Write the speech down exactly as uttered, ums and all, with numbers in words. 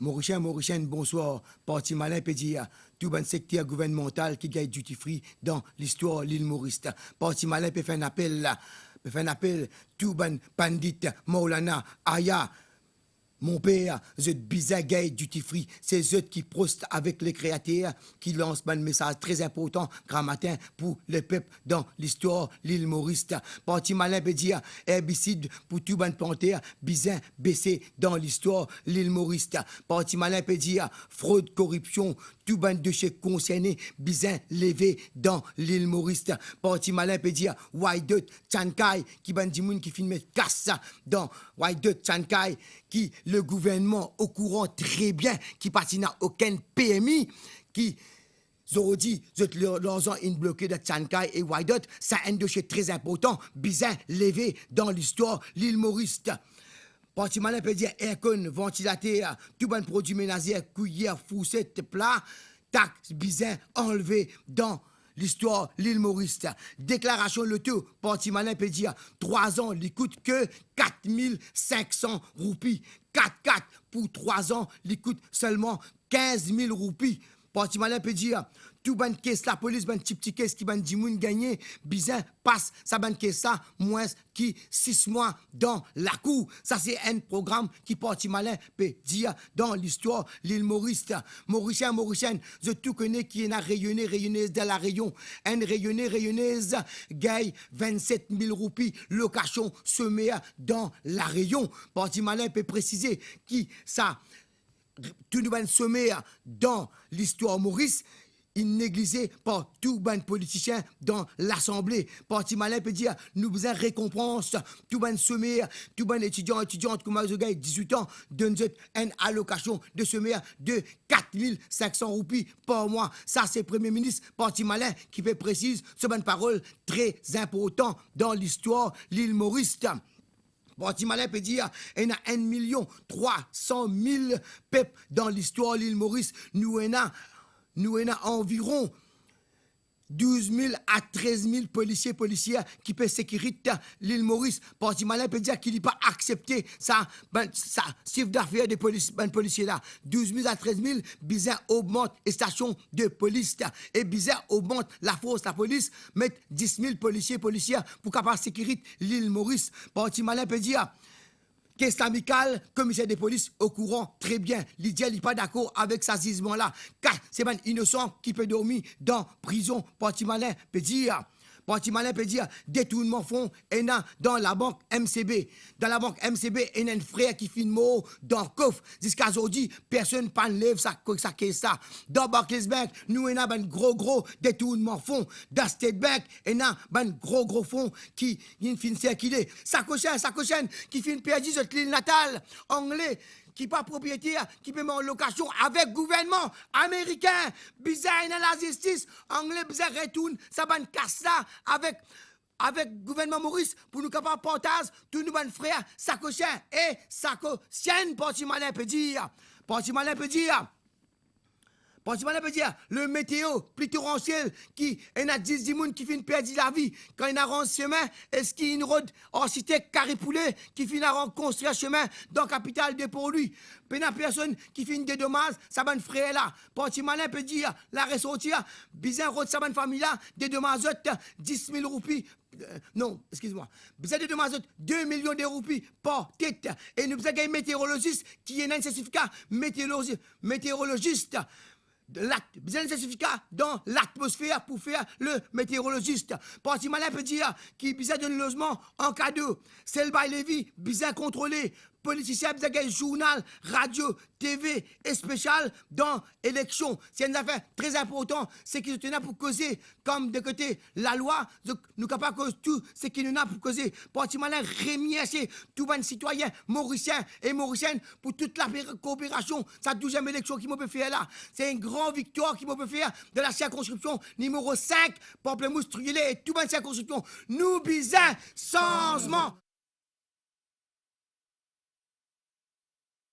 Morisien, Morisienn, bonswar. Parti Malin pe dir, tou bann sekter gouvernmantal ki gagn duty free dan listwar Lil Moris. Parti Malin pe fer enn apel la, pe fer enn apel, tou bann pandit, Maulana, Aya, mon per, zot bizin gagn duty free. Se zot ki pros avek Lekreater, ki lans bann mesaz tre inportan gramatin pou lepep dan listwar Lil Moris. Parti Malin pe dir, erbisid pou tou bann planter bizin bese dan listwar Lil Moris. Parti Malin pe dir, frod, koripsion, tou bann dosie konserne bizin leve dan Lil Moris. Parti Malin pe dir, Wahidot, Chankay, ki bann dimoun ki finn met kas dan Wahidot, Chankay, ki le gouvernman okouran tre bien, ki pa ti ena okenn permi, ki zordi, zot lar-, larzan inn bloke dan Chankay e Wahidot, sa enn dosie tre inportan, bizin leve dan listwar Lil Moris. Parti Malin pe dir, aircon, vantilater, tou bann prodwi menazer, kwiyer, fourset, pla, tax bizin anlve dan listwar Lil Moris. Deklarasion loto, Parti Malin pe dir, trwa zan, li kout ke kat mil sink san roupi. Kat kat pou trwa zan, li kout selman kinz mil roupi. Parti Malin pe dir, tou bann kes lapolis, bann tipti kes ki bann dimoun gagne, bizin pas sa bann kes la mwins ki sis mwa dan lakour. Sa se enn program ki Parti Malin pe dir dan listwar Lil Moris. Morisien, Morisienn, zot tou kone ki ena Reyone, Reyonez dan La Reyon. Enn Reyone, Reyonez gagn vennset mil roupi lokasion somer dan La Reyon. Parti Malin pe presize ki sa tou nou bann somer dan listwar Moris inn neglize par tou bann politisien dan Lasanble. Parti Malin pe dir, nou bizin rekonpans tou bann somer, tou bann etidian, etidiant, kouma zot gagn dizwit an, donn zot enn alokasion de somer de kat mil sink san roupi par mwa. Sa se Premie Minis Parti Malin ki pe presiz so bann parol tre inportan dan listwar Lil Moris. Parti Malin pe dir, ena enn milion trwa san mil pep dan listwar Lil Moris. Nou ena, nou ena anviron douz mil a trez mil polisie, polisier ki pe sekirit Lil Moris. Parti Malin pe dir ki li pa aksepte sa, bann, sa sif dafer de polis, bann polisie la. Douz mil a trez mil, bizin ogmant stasion de polis e bizin ogmant lafors lapolis, met dis mil polisie, polisier pou kapav sekirit Lil Moris. Parti Malin pe dir, Caisse Amicale, komiser de polis okouran tre bien. Li dir li pa dakor avek sa zizman la. Ka, se bann inosan ki pe dormi dan prizon, Parti Malin pe dir. Parti Malin pe dir, detournman fon ena dan labank M C B. Dan labank M C B, ena enn frer ki finn mor dan kof. Ziska zordi, personn pa'nn lev sa, sa kes la. Dan Barclays Bank, nou ena bann gro, gro detournman fon. Dan State Bank, ena bann gro, gro fon ki, ki finn sirkile. Sakosenn, sakosenn ki finn perdi zot lil natal, Angle ki pa propriyeter, ki pe met an lokasion avek gouvernman amerikin. Bizin ena lazistis, Angle bizin retourn sa bann kas la avek, avek gouvernman Moris pou nou kapav partaz tou nou bann frer, sakosenn e sakosenn, Parti Malin pe dir. Parti Malin pe dir, Parti Malin pe dir, le meteo, pli toransiel, ki ena dis dimoun ki finn perdi lavi kan ena ranz semin, eski inn rod arsitek Kari Poulet ki finn aranz konstrir semin dan kapital depi lor li? Pena personn ki finn dedomaz sa bann frer la. Parti Malin pe dir, la resorti, bizin rod sa bann fami la, dedomaz zot dis mil roupi, eh, non, eskiz mwa, bizin dedomaz zot de milion de roupi par tet. E nou bizin gagn meteorolozis ki ena enn sertifika meteorolozi-, meteorolozis. Lat-, bizin enn sertifika dan latmosfer pou fer le meteorolozis. Parti Malin pe dir ki bizin donn lozman an kado. Sel bay Levi bizin kontrole. Politisien bizin gagn zournal, radio, T V espesial dan eleksion. Se enn zafer tre inportan, seki zot ena pou koze, kom de kote lalwa, zot, nou kapav koz tou seki nou ena pou koze. Parti Malin remersie tou bann sitwayin morisien e morisienn pou tout la kooperation. Sa douziem eleksion ki mo pe fer la, se enn gran viktwar ki mo pe fer dan la sirkonskripsion nimero sink, Pamplemousse, Truyellais e tou bann sirkonskripsion. Nou bizin sanzman.